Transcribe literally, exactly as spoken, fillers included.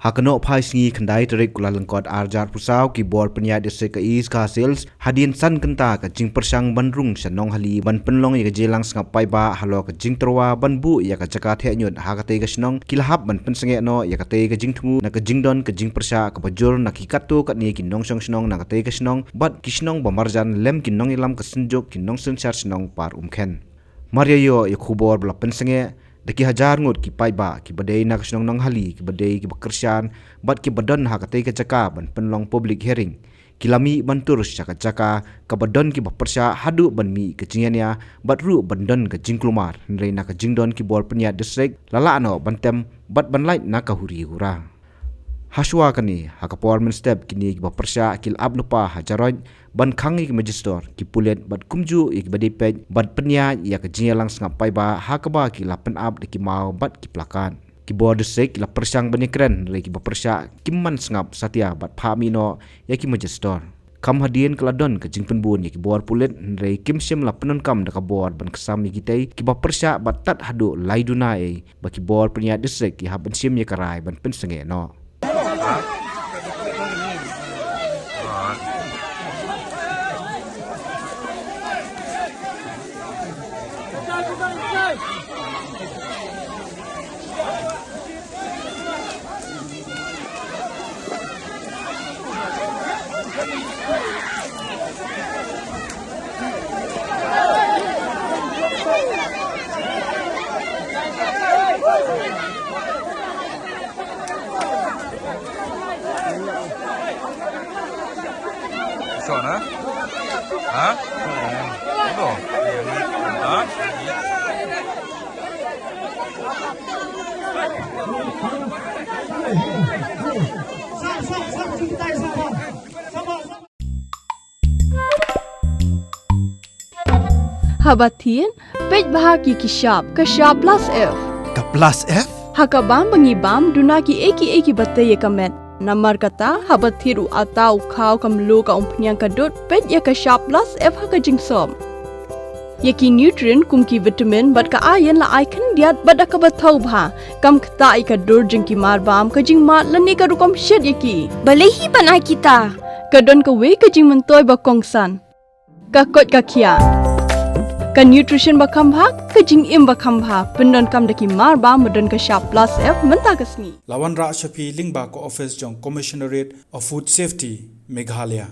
Ha ka nohphai sngi khyndai tarik u Kyllalyngkot arhajar arphew saw, ki bor pynïaid district ka East Khasi Hills hadien san kynta ka jingpyrshang ban rung sha Nonghali ban pynlong ïa ka jingïalang sngap paidbah halor ka jingtyrwa ban buh ïa ka jaka theh ñiut ha katei ka shnong, ki la hap ban pynsangeh noh ïa katei ka jingthmu na ka jingdon ka jingpyrshah kaba jur na ki katto katne ki nongshong shnong na katei ka shnong bad ki shnong ba marjan lem ki nongïalam ka Synjuk, ki nongsynshar shnong Par Umkhen. Mar ïa ïoh ïa ka khubor ba la pynsangeh, da ki hajar ngut ki paidbah kiba dei na ka shnong Nonghali, kiba dei kiba kyrshan bad kiba don ha katei ka jaka ban pynlong public hearing, ki la mih ban tur sha ka jaka kaba don kiba pyrshah haduh ban mih ka jingïania bad ruh ban don ka jingkulmar, hynrei na ka jingdon ki bor pynïaid district la lah noh ban tem bad ban lait na ka huri hura. Hashwa kane, ha ka por mynstep, kine kiba pyrshah ki la ap lypa ha Jaroit ban khang ïa ki magistrate, ki pulit bad kumjuh ïa kiba dei peit ban pynïaid ïa ka jingïalang sngap paidbah, ha kaba ki la pynap da ki maw bad ki plakat. Ki bor district ki la pyrshang ban ïakren, hynrei kiba pyrshah kim man sngap satia bad phah mih noh ïa ki magistrate. Kham hadien ka la don ka jingpynbun ïa ki bor pulit, hynrei kim shym la pyndonkam da ka bor ban kyrshan ïa kitei kiba pyrshah bad tad haduh lai duna ei ba ki bor pynïaid district ki hap ban shim ïa ka rai ban pynsangeh noh. Shon, ha? Ha? Shon. Ha? Haba thied, peit bha ïa ki shap, ka shap plus F. Ka plus F? Ha ka bam ba ngi bam, duna kiei kiei kiba tei ïa ka met. Namar kata, haba thied u atta, u khaw, ka mluh, ka umphniang, ka dud, peit ïa ka shap plus F ha ka jingsop. Ïa ki nutrient kum ki vitamin bad ka iron la ai khyndiat bad da kaba thaw bha. Kam ktah ïa ka dur jong ki mar bam, ka jingmad lane ka rukom shet ïa ki. Balei hi ban ai kita? Ka don kawei ka jingmyntoi ba kongsan. Ka koit ka khiah. Ka nutrition ba kham bha, ka jingim ba kham bha. Pyndonkam da ki mar bam ba don ka shap plus F mynta ka sngi. La wanrah sha phi lyngba ka office jong Commissionerate of Food Safety, Meghalaya.